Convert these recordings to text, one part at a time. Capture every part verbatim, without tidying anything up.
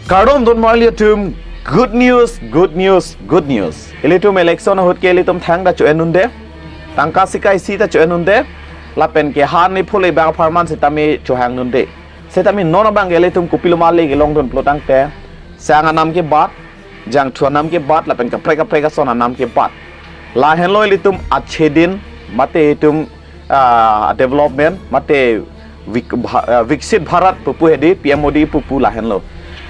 Kardom don marli atum, good news, good news, good news. Ilitum election ahut ke ilitum thang ta cho-en unde, tangka sikai si ta cho-en unde, lapen ke han ni phule bang aparman sitame chohang unde. Sitame non abang ke ilitum kopilo male kelong dun pulo tangte, sang anam ke bat, jangthu anam ke bat, lapen kaprek kaprek ason anam ke bat. Lahenlo ilitum achedin, mate itum ah, development, mate Vik-, Bha-, ah, Viksit Bharat pupu hedi, P M Modi pupu lahenlo.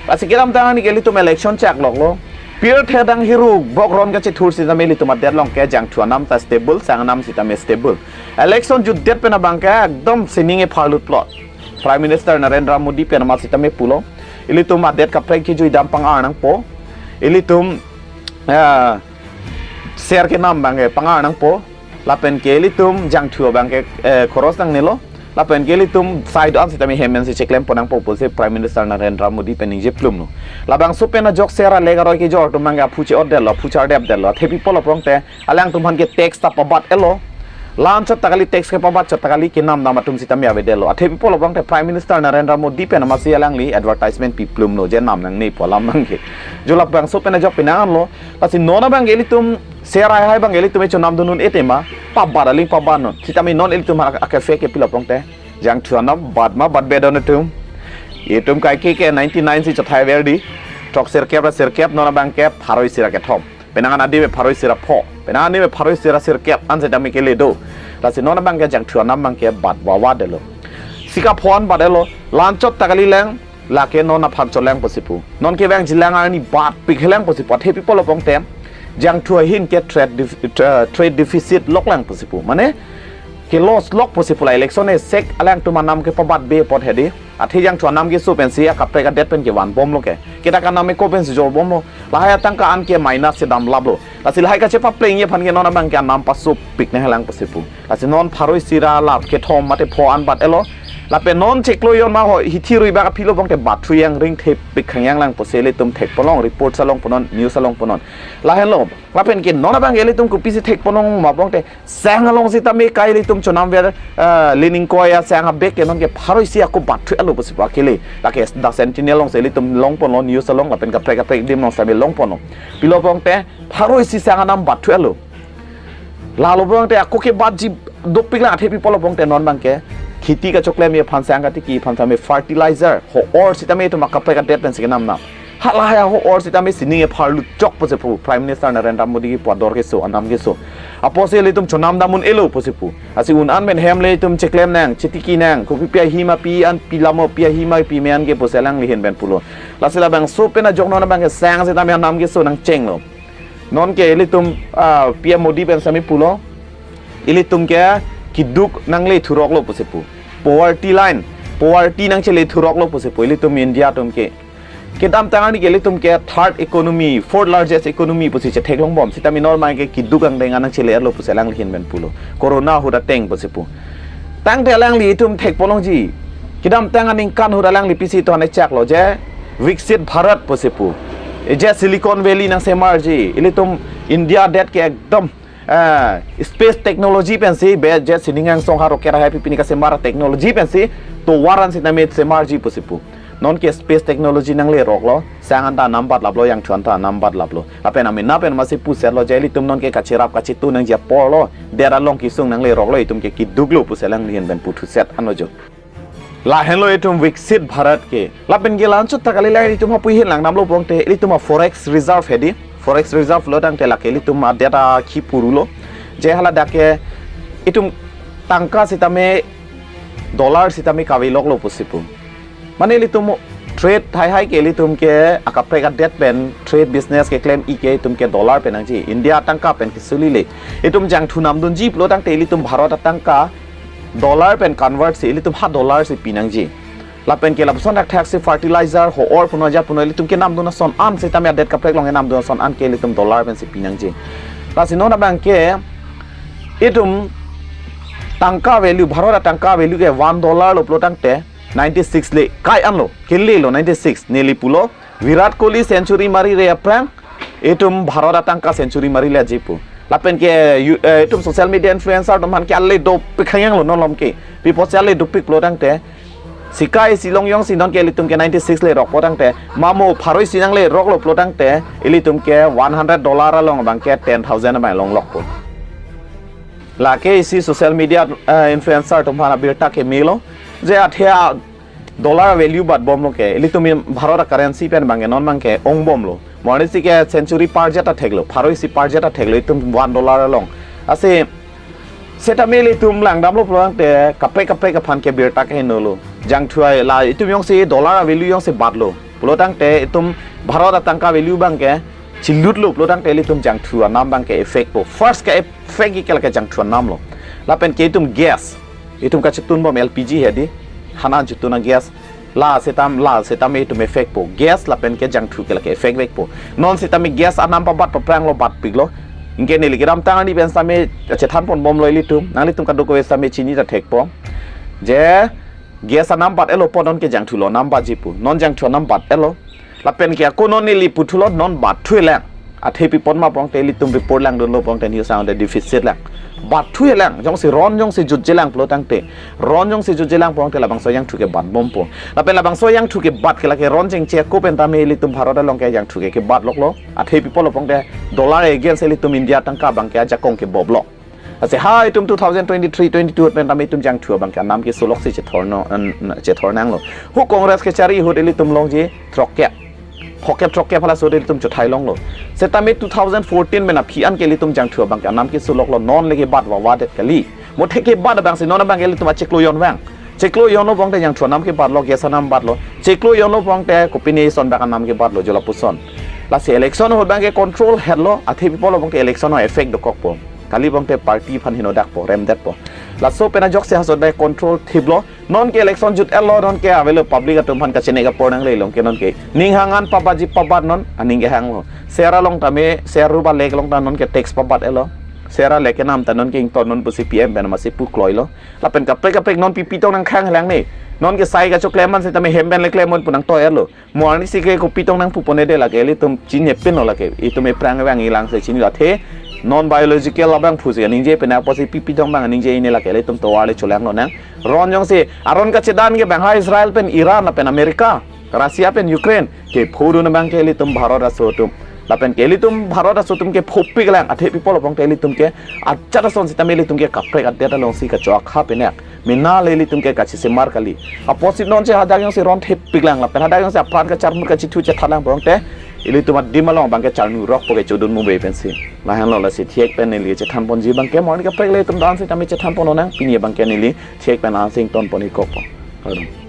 Lasi kedamtang arni ke ilitum election chak loklo. Pirthe dang hiru bokron kachethur sitame ilitum adet along ke jangthu anam ta stable, sang anam sitame stable. Election jutdet pen abang ke ekdom sining epharlut plot. Prime Minister Narendra Modi pen amat sitame pulo. Ilitum adet kaprek kejui dam pang-ar nangpo. Ilitum, ah, ser kenam abang ke pang-ar nangpo. Lapen ke ilitum jangthu abang ke, eh, khoros nangnelo. Lapen ke ilitum side an sitame hem an si cheklem pon nangpo pusi Prime Minister Narendra Modi pen ningje plumlo. Labangso pen ajok ser alek aroi kejor atum abang ke aphu che-otdetlo, aphu chardepdetlo. Athe pi pulo pulote alangtum aphan ke tax ta pabat-etlo. La-anchot ta kali, tax ke pabatchot ta kali, kenam dam atum sitame avedetlo. Athe pi pulo pulote Prime Minister Narendra Modi pen amatsi alangli advertisement pi plumlo, je nam nangne pu alam abang ke. Jo labangso pen ajok penang anlo. Lasi non abang ke ilitum ser haihai abang ke ilitum chonam dun un-e tema, pabat aling pabat non. Sitame non ilitum ak-, akefek ke pilo pulote, jangthu anam bat ma batbedon atum. Itum kaike ke ninety-nine si chothai verdi. Throksirkep ra sirkep, non abang ke pharo isi ra kethom. Penang an adi ave pharo isi ra pho. Penang an adi ave pharo isi ra sirkep an sitame kele do. Lasi non abang ke jangthu anam abang ke bat wawa detlo. Sika pho an bat-etlo, la-anchot ta kali lang, lake non aphan cholang pusi pu. Non kevangjilang arni batpik helang pusi pu. Athe pi pulo pulote, jangthu ahin ke trade def-, tra-, trade deficit loklang pusi pu. Mane, ke loss lok pusi pu, la election esek alangtum anam ke pabatbe apot hedi. Athe jangthu anam keso pensi akaprek adet pen kevanbomlo ke. Kita kanam eko pensi jorbomlo. Lahai atangka an ke minus si damlaplo. Lasi lahai kachepaplengji aphan ke non abang ke anam pasopik nanghelang pusi pu. Lasi non pharo isi ra lap kethom mate pho an bat-etlo. Lapen non chiklo jon ma ho hithi rui bak aphi lo pulote batthu yang ring thepik khangyang lang pusi ilitum thek pon long, report along punon, news along punon. Lahenlo, lapen ke non abang ke ilitum kopisi thek pon long ma pulote sang along sitame kai ilitum chonam ver, eh, lining koya sang abek ke non ke pharo isi ako batthu-etlo pusi pu akele. Lake The Sentinel along si ilitum long ponlo, news along lapen kaprek kaprek adim along sitame long ponlo. Pilo pulote pharo isi sang anam batthu-etlo. Lalo pulote ako ke batji dopik lang, athe pi pulo pulote non abang ke kheti kachoklemji aphan, sang katiki aphan sitame fertilizer, ho-or sitame itum akaprek adet pensi kenam nam. Halahai ho-or sitame sining epharlut chok pusi pu Prime Minister Narendra Modi kepu ador keso, anam keso. Apotsi ilitum chonam dam un-elo pusi pu. Lasi un an pen hem le itum cheklem nang, chetiki nang, kopi pi ahi ma pi an pi lamo pi ahi ma pi me an ke pusi alangli ahin pen pulo. Lasi labangso pen ajok non abang ke sang sitame anam keso nangchenglo. Non ke ilitum, ah, P M Modi pen sitame pulo. Ilitum ke keduk nangle thuroklo pusi pu. Poverty line, poverty nangchele thuroklo pusi pu. Ilitum India atum ke. Kedamtang arni ke ilitum ke third economy, fourth largest economy pusi chetheklongbom. Sitame non abang ke keduk angdeng an nangchele-etlo pusi alangli ahin pen pulo. Corona ahut ateng pusi pu. Tangte alangli itum thek pon longji. Kedamtang aningkan ahut alangli pisi to ane chaklo je Viksit Bharat pusi pu. E je Silicon Valley nangsemarji. Ilitum India adet ke ekdom, eh, space technology pensi be je sining angsong ha rocket hai pi pini kasemar technology pensi tovar an sitame semarji pusi pu. Non ke space technology nangleroklo, sang an ta anam batlaplo, jangthu an ta anam batlaplo. Lapen amena pen amatsi pusetlo je ilitum non ke kacherap kachetu nangji aporlo, det along kesung nangleroklo, itum ke keduklo pusi alangli ahin pen puthuset anlo jo. Lahenlo itum Viksit Bharat ke. Lapen ke la-anchot ta kali lang ilitum apui ahin langdamlo pulote, ilitum a forex reserve hedi. Forex reserve lo tangte lake ilitum adet akhi purulo. Je haladak ke itum tangka sitame dollar sitame kaveloklo pusi pu. Mane ilitum trade haihai ke ilitum ke akaprek adet pen trade business keklem-i ke itum ke dollar pen nangji, India tangka pen kesuli le. Itum jangthu namdunji pulo tangte ilitum Bharat atangka dollar pen convert si ilitum ha dollar si pi nangji. Lapen ke lapuson thakthak si fertilizer, ho-or punon, ja punon, ilitum kenamdun ason an sitame adet kaprek along kenamdun ason an ke ilitum dollar pensi pi nangji. Lasi non abang ke itum tangka value, Bharat atangka value ke one dollar lo pulo tangte ninety-six le kai anlo, kele lo ninety-six, neli pulo Virat Kohli century marire aphrang itum Bharat atangka century marile aji pu. Lapen ke yu-, eh, itum social media influencer atum aphan ke ale dopik khangyang lo non malom ke. Pi apotsi ale dopik pulo tangte Sika isi along jongsi non ke ilitum ke ninety six le rokpo tangte, mamo pharo isi nangle roklo pulo tangte, ilitum ke one hundred dollar along abang ke ten thousand abang longlokpo. Lake isi social media, eh, influencer atum aphan abirta ke melo, je athe a dollar value batbomlo ke, ilitum Bharat a currency pen abang ke non abang ke ongbomlo. Mo arnisi ke century parja ta theklo, pharo isi parja ta theklo, itum one dollar along. Lasi setame ilitum langdamlo pulo tangte kaprek kaprek aphan ke birta ke henolo. Jangthu ai la itum jongsi dollar a value jongsi batlo pulo tangte itum Bharat atangka value abang ke chilutlo pulo tangte ilitum jangthu anam abang ke effect po. First ke effect ke lake jangthu anam lo. Lapen ke itum gas, itum kachetun bom L P G hedi, hanan chetun a gas. La setam, la setam itum effect po. Gas lapen ke jangthu ke lake effect vekpo. Non setame gas anam pabat papranglo, batpiklo. Anke neli kedamtang arni pen setame chethan ponbomlo ilitum. Nanglitum kadokave setame chini ta thekpo. Je gas anam bat-etlo pu non ke jangthu lo anam batji pu. Non jangthu anam bat-etlo. Lapen ke ako non neli puthulo non batthulang. Athe pi apot ma pulo tangte ilitum report langdunlo pulo tangte news ang de deficit lang. Batthulang. Jongsi ron jongsi jutjelang pulo tangte. Ron jongsi jutjelang pulo tangte labangso jangthu ke batbompo. Lapen labangso jangthu ke bat ke lake ron chengche ako pen tame ilitum Bharat along ke jangthu ke kebatloklo. Athe pi apotlo pulo tangte dollar against ilitum India atangka abang ke ajakong ke boblok. Lasi ha itum two thousand twenty-three twenty-two pen tame itum jangthu abang ke anam kesolok si chethor non, an, chethor nanglo. Hu Congress kechari ahut ilitum longji throkkep, phokep throkkep halaso ahut ilitum chothai longlo. Setame two thousand fourteen pen aphi an ke ilitum jangthu abang ke anam kesoloklo, non le kebat vavedet kali. Mo athe kebat abang si non abang ke ilitum achiklo jon vang. Chiklo jonlo pulo tangte jangthu anam kebatlo, gas anam batlo. Chiklo jonlo pulo tangte kopine ison abang anam kebatlo, jo lapuson. Lasi election ahut abang ke control hetlo, athe pi apotlo pulo tangte election a-effect dokokpo. Kali pulo tangte party aphan henodakpo, remdetpo. Laso pen ajoksi halaso abang control thiplo. Non ke election jut-etlo, non ke avelo public atum aphan kachini kapor nangle, along ke non ke ning hang an pabatji pabat non, aning kehanglo. Sera along tame, sera ruba lek along ta non ke tax pabat-etlo. Sera lek kenam ta non ke ington non pusi P M pen amatsi pukloilo. Lapen kaprek kaprek non pipi tong nangkhang helang ne. Non ke sai kachoklem an setame hem pen le klem un pu nangtoi-etlo. Mo arnisi ke kopi tong nangpuponde lake ilitum chinine pinlo lake. Itum ephrang vang ilang si chinilo, athe non biological abang pusi aningje pen apotsi pipi tong abang aningje ine lake ilitum tovar le cholanglo nang. Ron jongsi aron kachedan ke abang ha Israel pen Iran lapen America, Russia pen Ukraine kephodun abang ke ilitum Bharat aso atum. Lapen ke ilitum Bharat aso atum kephopiklang, athe pi apotlo pulo tangte ilitum ke ajat ason setame ilitum ke kaprek adet alongsi kachoakha penak. Mena le ilitum ke kachisemar kali. Apotsi non che hadak jongsi ron thepiklang lapen hadak jongsi apran kacharmut kachithu chethalang pulo tangte ilitum adim along abang ke charnu rokpo ke chodun move pensi. Lahenlo, lasi thek pen neli chethan ponji abang ke mo arni kaprek le itum dan setame chethan pon nang, pini abang ke neli thek pen ansi ington pon-ikokpo. Kardom.